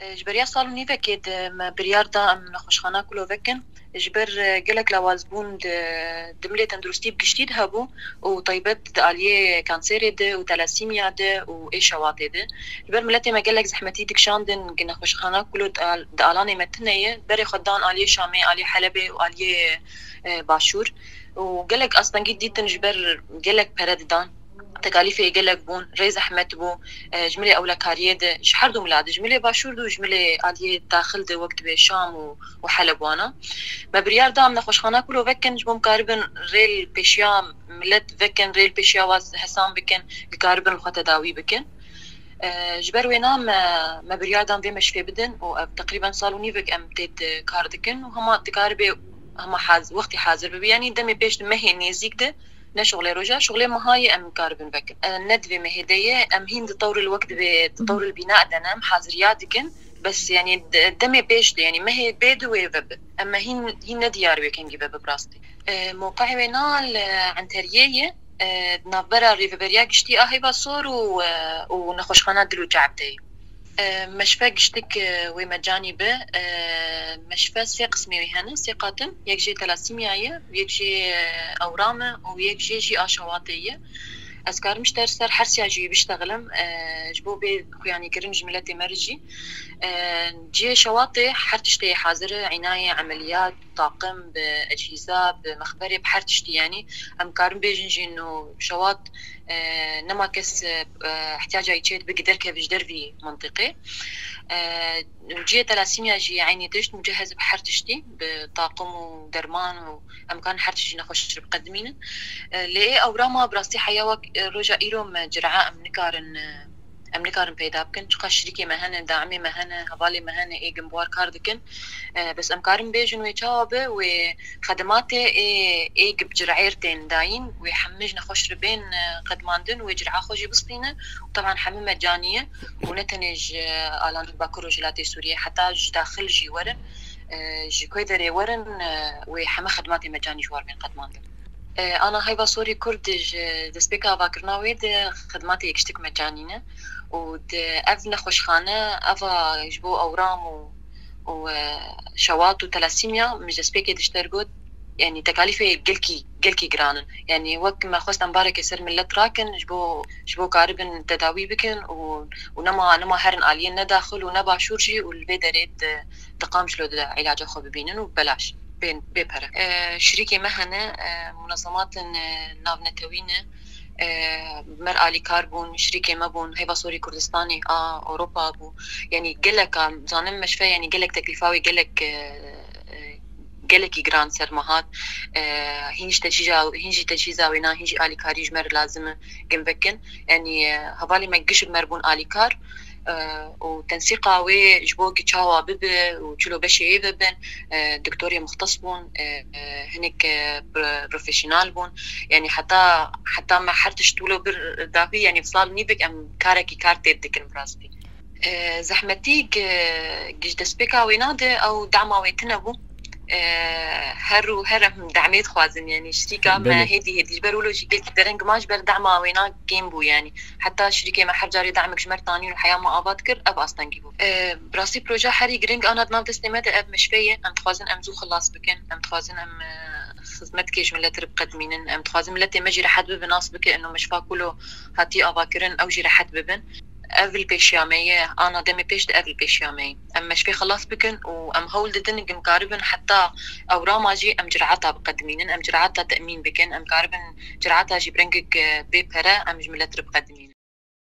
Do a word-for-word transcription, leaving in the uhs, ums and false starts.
Ji beriya sal û nîvekê de me biryar da em nexweşxana Kulo vekin. Ji ber, e, gelek lawazbûn di, di milê tenduristî bi giştî de hebû û taybet di aliyê kanserê de û telasîmiya de û ê şewatê de. Ji ber miletê me gelek zehmetî dikişandin, gi nexweşxana Kulo di al-, di alanê me tune ye. Berê xwe dan aliyê Şamê, aliyê Helebê û aliyê, e, Başûr. Û gelek astengî dîtin ji ber gelek pere didan. Tekalîfê gelek bûn, rê zehmet bû, e, ji milê ewlekariyê de, ji her du mila de, ji milê Başûr de û ji milê aliyê daxil de, wek dibê Şam û, û Heleb wana. Me biryar da em nexweşxana Kulo vekin, ji bo em karibin rê li pêşiya milet vekin, rê li pêşiya wa hesan bikin, ki karibin li xwe tedawî bikin. E, ji ber wêna me, me biryar dan vê meşfê bidin û ev teqrîben sal û nîvek em tê di kar dikin û hema dikaribê hema haz-, wextê hazir bibe. Yanî demê pêş di mehê nêzîk de ne şuxulê roja, şuxulê mehayê em karibin vekin. E, ne di vê mehê de ye, em hîn di tewril wek dibê, di tewril bîna de ne, em haziriya dikin. Bes, yanî de-, demê pêş de, yanî mehê bê di wê vebe. Em me hîn, hîn ne diyar wê kengî vebe bi rastî. E, mewqeê wê na li Enteriyê ye, e, di navbera Rêveberiya Giştî a Heyva Sor û, e, û Nexweşxana Dil û Ceeb de ye. E, meşfe giştik, e, wê mecanî be. E, meşfe sê qismê wê hene, sê qat in. Yek jê telasîmiya ye, yek jê, e, ewram e û yek jê jî a şewatê ye. Ez karim ji te ser her siya jî biştexilim, e, ji bo bê xuyanîkirin ji miletê me re jî. E, cihê şewatê her tiştê hazir e, înayê, emeliyat, taqim, bi ecîza, bi mexberê, bi her tiştî, yanî em karin bêjin jî no şewat, e, nema kes, e, ihtiyaca wî çê dibe ki derkeve ji dervî mintiqê. E, cihê telasîmiya jî eynî tişt, mucehhez bi her tiştî, bi taqim û derman û em karin her tiştî nexweş biqedimînin. E, lê ê ewrama bi rastî heya wek, e, roja îro me cira em nikarin, e, em nikarin peyda bikin. Çiqas şirîkê me hene, daimê me hene, hevalê me hene, ê gimbuar kar dikin. E, bes em karin bêjin wê çawa be, wê xedimatê ê, ê gi bi cir'êr tên dayîn, wê hemî ji nexweş re bên, e, qedmandin, wê cir'a xwe jî bistîne. Û teban hemî mecanî ye û ne tenê ji alan Bakur Rojhilatê Sûriyê, heta ji daxil jî werin, e, ji koyverê werin, e, wê hemî xedimatê mecanî ji war bên qedmandin. E, ana Heyva Sorî Kurd ji destpêka avakirina wê de xidmatê yek tiştek mecanî ne û di ev nexweşxane, eva ji bo ewram û, û, e, şewat û telasîmiya min ji destpêkê dişter got, yanî tekalîfê gelkî, gelkî giran in. Yanî wek me xwest em bareke ser milet rakin, ji bo, ji bo karibin tedawî bikin û, û nema, nema herin aliyên ne daxil û ne başûr jî û li vê derê di, di Qamişlo de îlaca xwe bibînin û belaş. Bê, bê pere. E, şirîkê me hene, e, munezematên, e, navnetewî ne. E, mer alîkar bûn, şirîkê me bûn, Heyva Sorî Kurdistanê a Ewropa bû. Yanî gelek a, zanim meşfe, yanî gelek teklîfa wê gelek, e, e, gelekî giran ser me hat. E, hîn jî tecîza, hîn jî tecîza wêna, hîn jî alîkarî ji me re lazim e, gim vekin. Yanî, e, hevalê me giş bi me re bûn alîkar. E, û tensîqa wê ji bo ki çawa bibe û çilo beşê wê bibin, e, doktorê muxtes bûn, e, e, hinek, e, pro-, profesyonel bûn. Yanî heta, heta me her tişt wilo bir dahî, yanî sal nîvik em karekî kar têr dikin bi rastî. E, zehmetî gi-, gi ji destpêka wêna de ew dema wê tune bû. E, her û her em demê dixwazin, yanî şirîka me Belê. hêdî hêdî ji ber wilo jî gelkî dereng ma ji ber dema wêna kêm bû, yanî heta şirîkê me her carê demek ji me re tanîn û heya me ava dikir, ev astengî bû. E, bi rastî proje herî giring ana di nav destê me de ev meşfe ye. Em dixwazin em zû xilas bikin, em dixwazin em, e, xizmetkê ji milet re biqedimînin, em dixwazin miletê me jî rehet bibe, nas bike, ino meşfa kulo hatî avakirin, ew jî rehet bibin. Ev li pêşiya me ye, ana demê pêş de ev li pêşiya me ye. Em meşfê xilas bikin û em hewl didin, em karibin heta ewrama jî em cirata biqedimînin, em cirata temîn bikin, em karibin cirata jî bi rengek, e, bê pere em ji milet re biqedimînin.